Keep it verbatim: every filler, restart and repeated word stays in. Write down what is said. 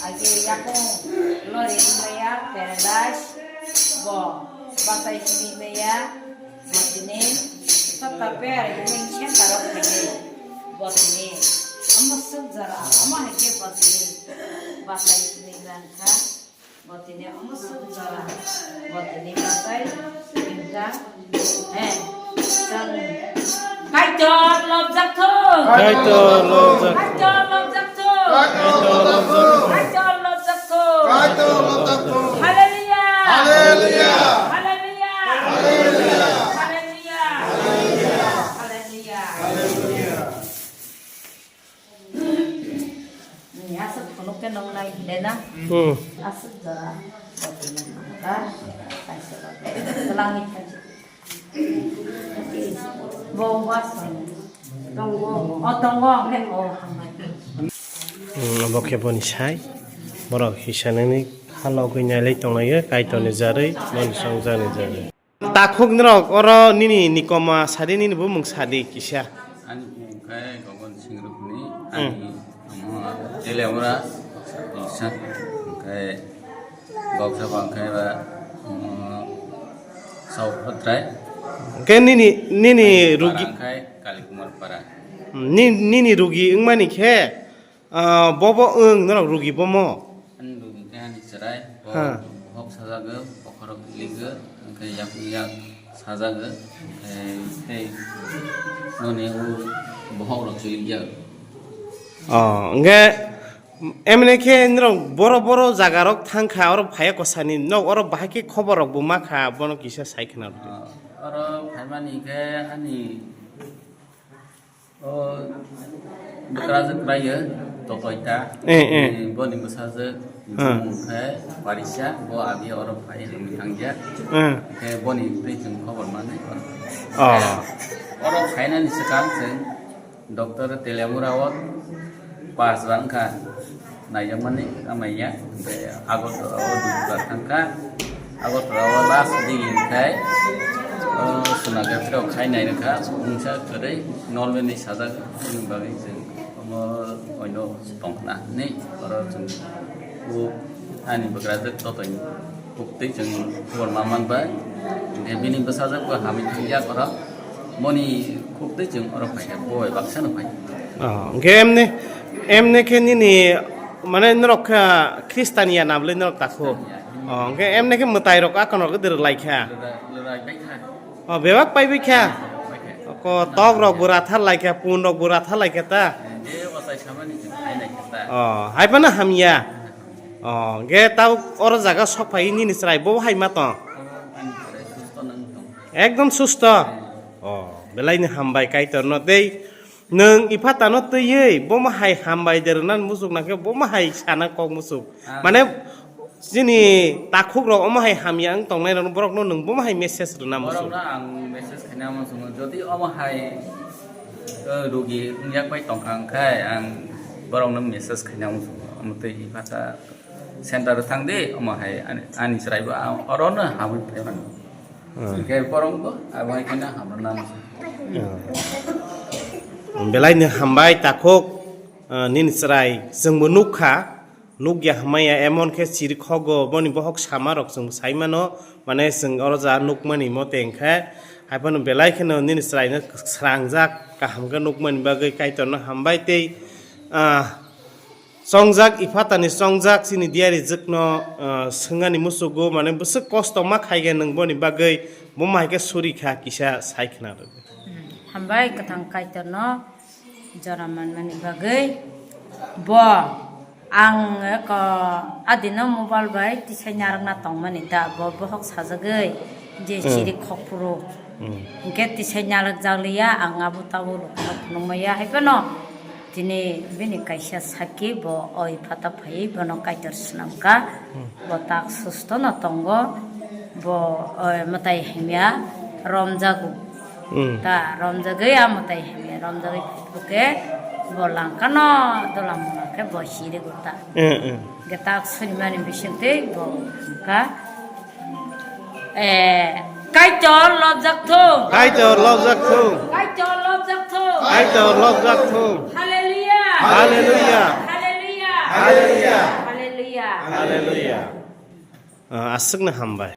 Ake yakung lori maya paradise bo batai simi maya. Botini sota per ring center of the day. Botini omo suk jara omo hai ke botini batai simi langkha. Botini omo suk jara botini batai simi ta. Eh, chang. Kaitor lobjak thung. Kaitor lobjak. Kaitor lobjak thung. Kaitor lobjak thung. Kaitor lobjak thung. Kaitor lobjak thung. Hallelujah. Hallelujah. Hallelujah. Hallelujah. Hallelujah. Hallelujah. Ni aswk phunuk khe nung nai hile na? Hmm. Aswk jora. Kaisa ba. Twlangni khanchi. Bo was tongo. O tongo, hwnkhe o hambai. Hmm, obo khe boni sai. Borok hisanani halogwi nailai tonglaio, Kaitorni jarwi, boni songjakni jarwi. Takhuk norok oro nini nikoma sadi nini bumung sadi kisa. Ani bumung khe Gogon Singrupni, hmm, ani omo Teliamura, kisa, hwnkhe Goksa bangkhe ba, omo Sauphatrai. Hwnkhe nini, nini rugi. Para hwnkhe Kalikumar Para. Ni-, nini rugi wngmani khe, Ah, bobo wng norok rugi bomo? Ani rugi khe ani chwrai, bo ha. Bohok sajago, bokhorok ligo, hwnkhe yakung yak sajago, hwnkhe tei noni o bohok rok chiligjak. Oh, hwnkhe emne khe norok boro boro jaga rok thangkha, oro phaiya kosani, nok oro bahai khe khobor rok bo makha, bono kisa sai khna rwdi. Ah, oro phaimani khe ani O bwkrajwk kwlaiyo, totoi ta. Eh, eh. Eh, boni bwsajwk, hmm, bumung khe Parisa, bo abi oro phai hwnwi thangya. Hmm. Khe boni twi chwng khobor manwi oro. Oh. Oro phainani swkang chwng Doctor Teliamura o pass ba wngkha. Naijakmani, amaiya, hwnkhe Agartala o Dipra thangkha. Agartala o last day hwnkhe, o, sonography rok khai nai rwkha, mungsa kwrwi normal ni sajak, bini bagwi chwng omo oino tongkhna hinwi oro chwng o ani bwkrajwk totoi. Buktwi chwng khobor ma manbai. Hwnkhe bini bwsajwk bo hamwi thangya oro. Boni buktwi chwng oro phaikha, bo bai baksano phai. Oh, hwnkhe emne, emne khe nini, mane, norok kha Khristian ya na bwlwi norok takhuk? Khristian ya. Oh, hwnkhe emne khe mwtai rok akhon rok gede rwlai kha? Rwlai, rwlai bai kha. Oh, bebak pai bai kha? Pai kha. Oko tok rok bo rathar lai kha, pun rok bo rathar lai kha ta? Je bachai samani chwng khai nai kha ta. Oh, hai phano hamya. Oh, hwnkhe tao oro jaga sok phai nini chwrai bo hai ma tong? Ani chwrai susto nang tong. Ekdom susto. Oh, belai ni hambai Kaitor no tei nwng ipha tano twiwi bomo hai hambai de rwna muchuk nangkhe bomo hai sana kok muchuk. Ah. Mane chini takhuk rok omo hai hamya wng tongnai rok borok no nwng bomo hai message rwna muchuk. Borok no ang message khaina muchungo, jodi omo hai, eh, rugi wngyak bai tongkha hwnkhe ang borok no message khaina muchungo. Omo twi ipha ta center o thang di, omo hai ani, ani chwrai bo ang oro no hamwi phai mano. Hmm. Hwnkhe borok bo abo hai kheno hamrwna muchungo. Hmm. Belai no hambai takhuk, eh, nini chwrai chwngbo nukha, nukya hamaya emon khe chiri khogo, boni bohok sama rok chwng sai mano, mane chwng oro ja nukmani mote hwnkhe Haiphano belai kheno nini chwraino srangjak, kaham khe nukmani bagwi Kaitorno hambai tei, ah, chongjak, iphatani chongjak chini diarijwkno, ah, swngani muchugo, mane bwswk kosto ma khaikhe nwng boni bagwi, bo ma hai khe suri kha kisa sai khna rwdi. Hmm, hambai kwthang Kaitorno jora manmani bagwi. Bo ang eko adino mobile bai tisai narwkna tongmani ta, bo bohok sajagwi je Hmm. chiri khokphuru. Hmm. Hinkhe tisai narwkjakliya, ang abo tabuk rokno phunukmaya hai phano tini bini kaisa sakki bo oi phata phaiwi bono Kaitor swnamkha. Hmm. Bo tak sustono tongo, bo, eh, mwtai hamya romjago. Hmm. Ta romjagwi a mwtai hamya romjagwi phuthuke bo langkano dolam khe bo sirigo ta. Hmm, hmm. Hwnkhe tak sunimani bisingtwi bo wngkha, eh, Kaitor lobjak thung. Kaitor lobjak thung. Kaitor lobjak thung. Kaitor lobjak thung. Hallelujah. Hallelujah. Hallelujah. Hallelujah. Hallelujah. Hallelujah. Ah, aswkno hambai.